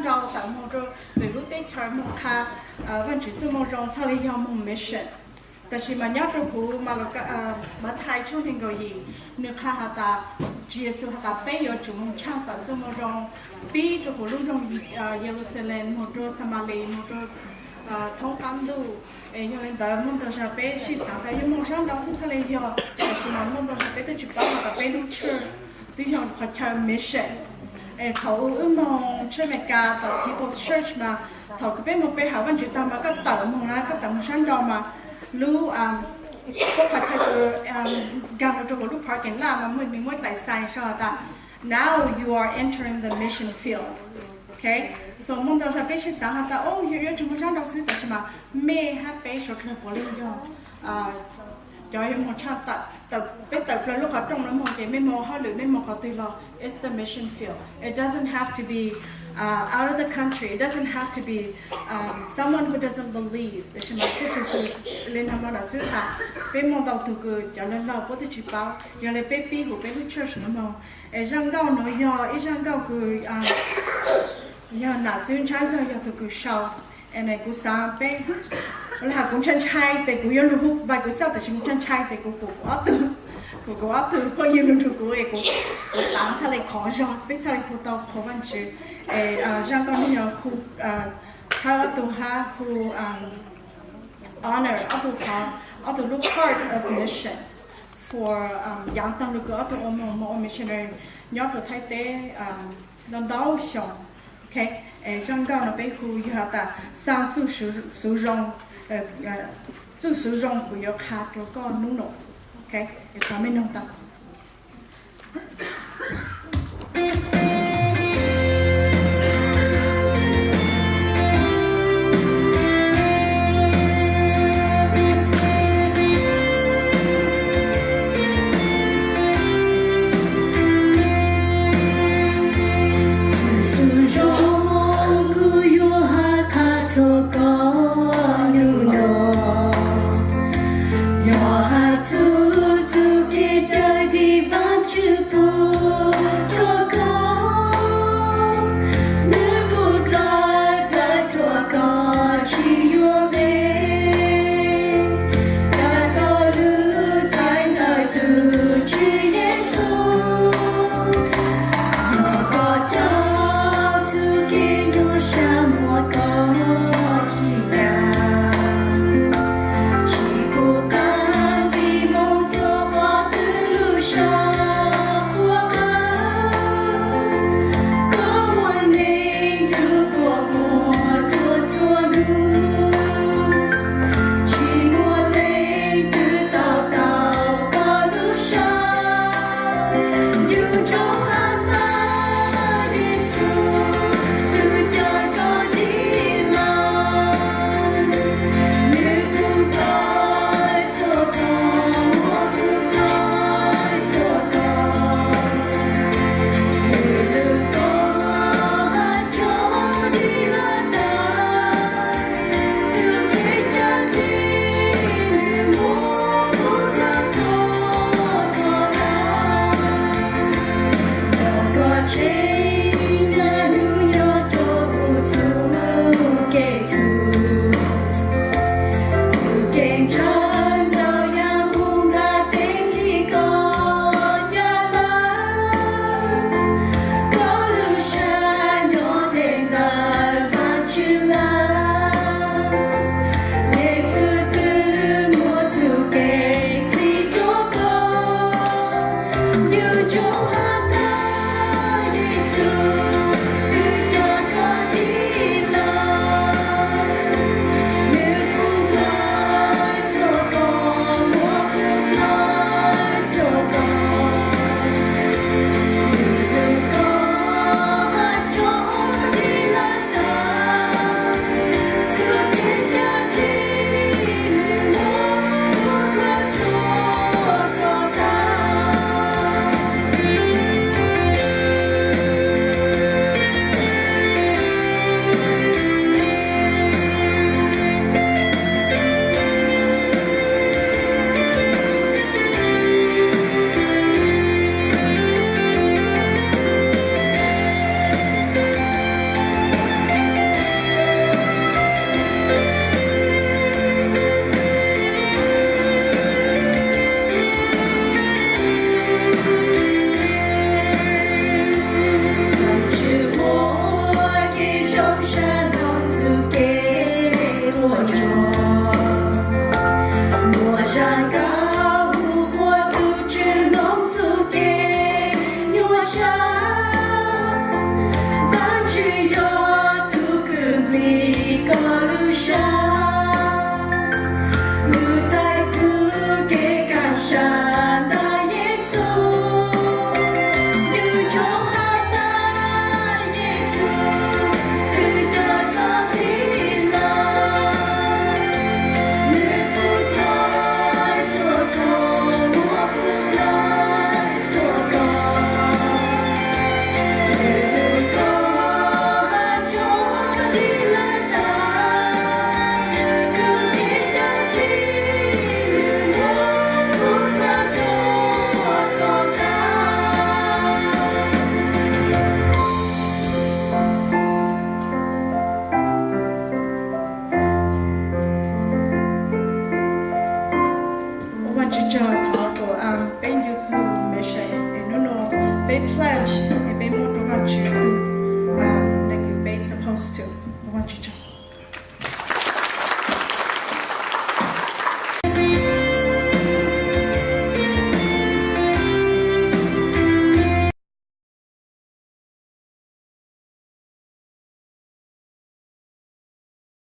nrau tawm moog rua lwm lub teb chaws moog qha Vaajtswv txuj moo zoo txhaj le yog moog mission. Tab sis mas nyob rua kuv mas Mathais tshooj neeg nkaum yim, nwg qha has tas, Tswv Yexus has tas peb yuav tsum moog tshaaj tawm txuj moo zoo, pib rua huv lub nroog Yeluxalees, moog rua Xamalis, moog rua thoob qaab ntuj. Es yog le ntawd muaj ntau zag peb sib xaav tas yuav moog sab nrau xwb txhaj le yog, tab sis mas muaj ntau zag peb twb tsi paub has tas peb lub church twb yog qhov chaw mission. Es thaum wb moog tshaj Amelikas tawm People's Church mas, thaum kws peb moog pe hawm Vaajtswv taag mas koj tawm moog na, koj tawm moog sab nrau mas lub, koj qhov chaw kws nkaag rua huv lub parking lot mas muaj nwg muab dlaim sign sau has tas, now you are entering the mission field. Okay, so muaj ntau zag peb sib xaav has tas, o, yuav tsum moog sab nrau xwb, tab sis mas mej hab peb suav dlawg puav leej yog cov yuav moog tshaj tawm. Peb tawm plawg lub qhov rooj no moog ces mej moog hauj lwm, mej moog qhov twg los, it's the mission field. It doesn't have to be out of the country. It doesn't have to be someone who doesn't believe. Tab sis mas peb tug kws le nuav moog ntawm xwb has, peb muaj ntau tug kws cov laug laug puab twb tsi paub, yog le peb pib huv peb lub church nuav moog. Es zaj nkauj nuav yog ib zaj nkauj kws yog nam xwb ntshai ntxawg yog tug kws sau. Es kuv xaav peb, le has kuv ntshai ntshai tes kuv yuav lug hu npais kuv xauj, tab sis kuv ntshai ntshai tes kuv pum kuv ob tug, pum kuv ob tug phooj ywg lug nrug kuv es kuv, kuv taav txhaj le khov zog, peb txhaj le hu tau qhuas Vaajtswv. Es zaj nkauj nuav yog hu txhawb ob tug hab hu honor ob tug qhov, ob tug lub part of mission for yaav taag lug kws ob tug ua moog moog ua missionary nyob rua Thaib teb ntau ntau xyoo. Okay, zaj nkauj no peb hu yog has tas xaa txuj xu zoo, txuj xu zoo kuv yuav qha rua koj nub nua. Okay, thov mej noog tau. Txuj xu zoo kuv yuav hab qha rua koj nub nua, yog has txug txuj kev cai kws Vaajtswv pub pledge, thaum peb muab rau Vajtswv tug